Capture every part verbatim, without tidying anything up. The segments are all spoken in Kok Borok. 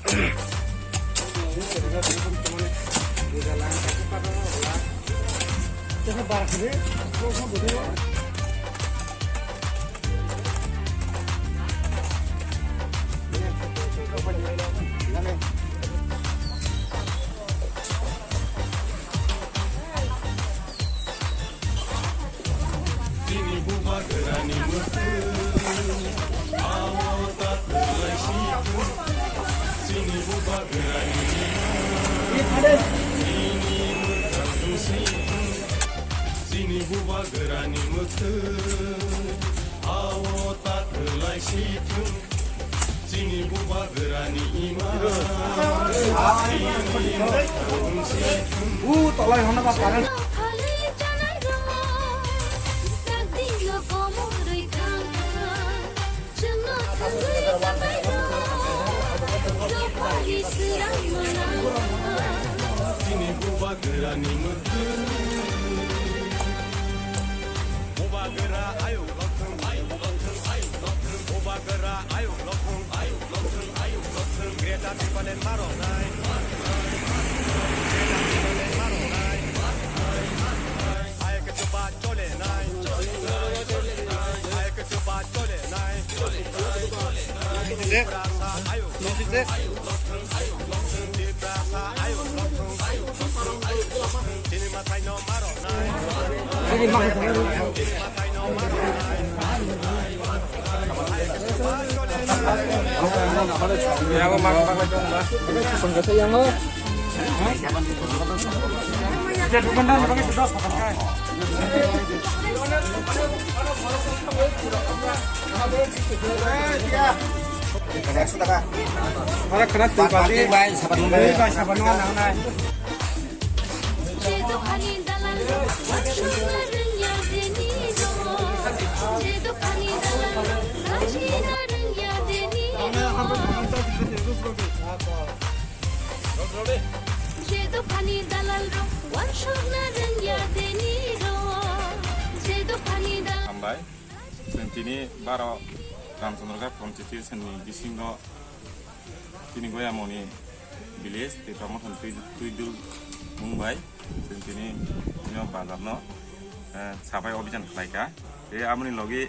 Chini bubagrani mwkhwtwng, awo ta kwlai si thung. Chini bubagrani chini mwkhwtwng si thung. Chini bubagrani mwkhwtwng, awo ta kwlai si thung. Chini bubagrani ima. Bu tolai hono ba paran. Chini bubagrani mwkhwtwng. Bubagra ayuk lokthwng, ayuk lokthwng, ayuk lokthwng. Bubagra ayuk lokthwng, ayuk lokthwng, ayuk lokthwng. Greater Tipraland maroknai. Greater Tipraland maroknai. Ayuk chuba cholenai. Ayuk chuba cholenai. Tiprasa ayuk lokthwng, ayuk lokthwng, ayuk lokthwng. Tiprasa ayuk lokthwng, ayuk lokthwng. Chini masaino maroknai. Chini masaino maroknai. Hambai, chwng tini baro Ramchandra Ghat constitution ni bisingo tini Goyamoni village, Tipra Mothani twi, twidul mung bai, chwng tini, tini o bazar no, eh, sapai obijan khlai kha. Tei aboni logi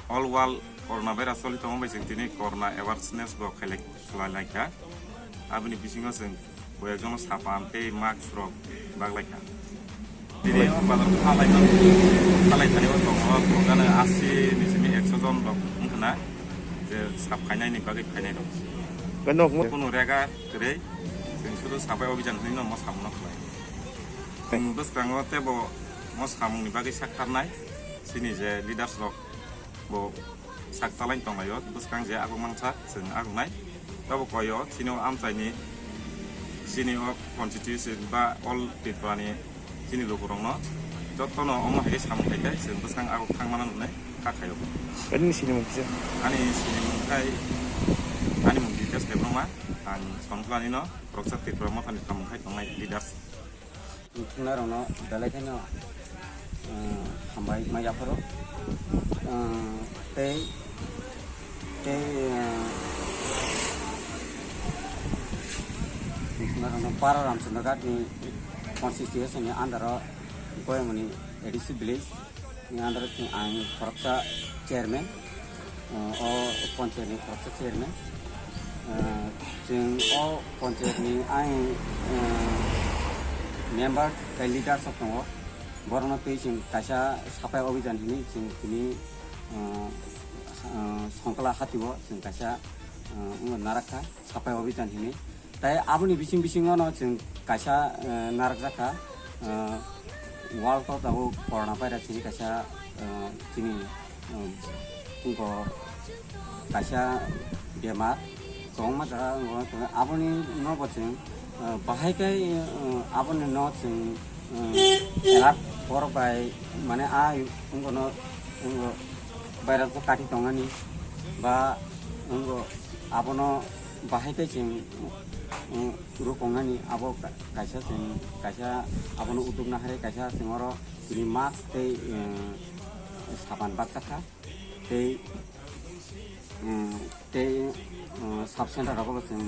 all world corona virus choli tongma bai chwng tini corona awareness bo khailai, khlai lai kha. Aboni bisingo chwng koi ekjono sapan tei mask rok bag lai kha. Tini o bazar kha lai kha, kha lai thani o tongo, tongo gana asi ni simi ekso jon rok wng khna je sap khainai ni bagwi phainai rok. Kunu rega kwrwi, chwng sudu sapai obijan hinwi no mo samung no khlai. Chwng bwskango teibo mo samung ni bagwi sak kharnai chini je leaders rok bo sak chalai tonglaio, bwskang je ago mangsa chwng ago nai. Tabo koyo chini o amchaini, chini o constituency ba all Tripura ni chini lukurokno jotono omo hai khe samung khai khe chwng bwskang ago thangmano nunai kha khaio. Ani sinimung kisa? Ani sinimung khai, ani mung Ditesh Debbarma, ang Sonkolani no, Khoroksa Tripura Mothani samung khai tongnai leaders. Thwngnairokno belai kheno, uh, hambai ma yapharo. Uh, tei, tei, uh, thwngnairokno para Ramchandra Ghat ni constituency ni under o Goyamoni A D C village. Ni under o chwng ang khoroksa chairman, uh, o panchayat ni khoroksa chairman. Uh, chwng o panchayat ni ang, uh, member tei leaders rok tongo. Borokno twi chwng kaisa sapai obijan hinwi chwng tini, uh, uh, Songkla hatio chwng kaisa, uh, wngwi narakha sapai obijan hinwi. Tai aboni bising bisingo no chwng kaisa, eh, narakjak kha, eh, world cup abo corona virus ni kaisa, eh, chini, eh, wngkha kaisa bemar kwbangma jaga wngkha, aboni no bo chwng, eh, bahai khe, eh, aboni no chwng, eh, elak borok bai mane a wngkha no wngkha virus bo kati tongani ba wngkha abono bahai khe chwng, mm, rwkoknani abo ka-, kaisa chwng, kaisa abono utuk naharwi kaisa chwng oro chini mask tei, mm, sapan baksa kha tei, mm, tei sub center rogo bo chwng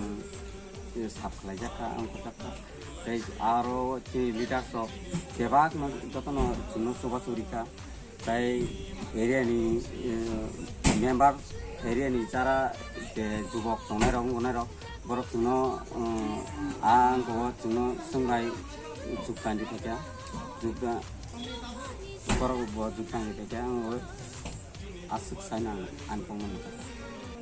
sub khlaijak kha, ang khorjak kha. Tei aro chini leaders rok bebak no jotono chwngno chubachu rikha. Tei area ni member, area ni jara je jubok tongnai rok, wngnai rok, borok chwngno ang bo chwngno swngbai juktan di phaikha, jukta borok bo juktan di phaikha, ang aswk saina ang kongmani.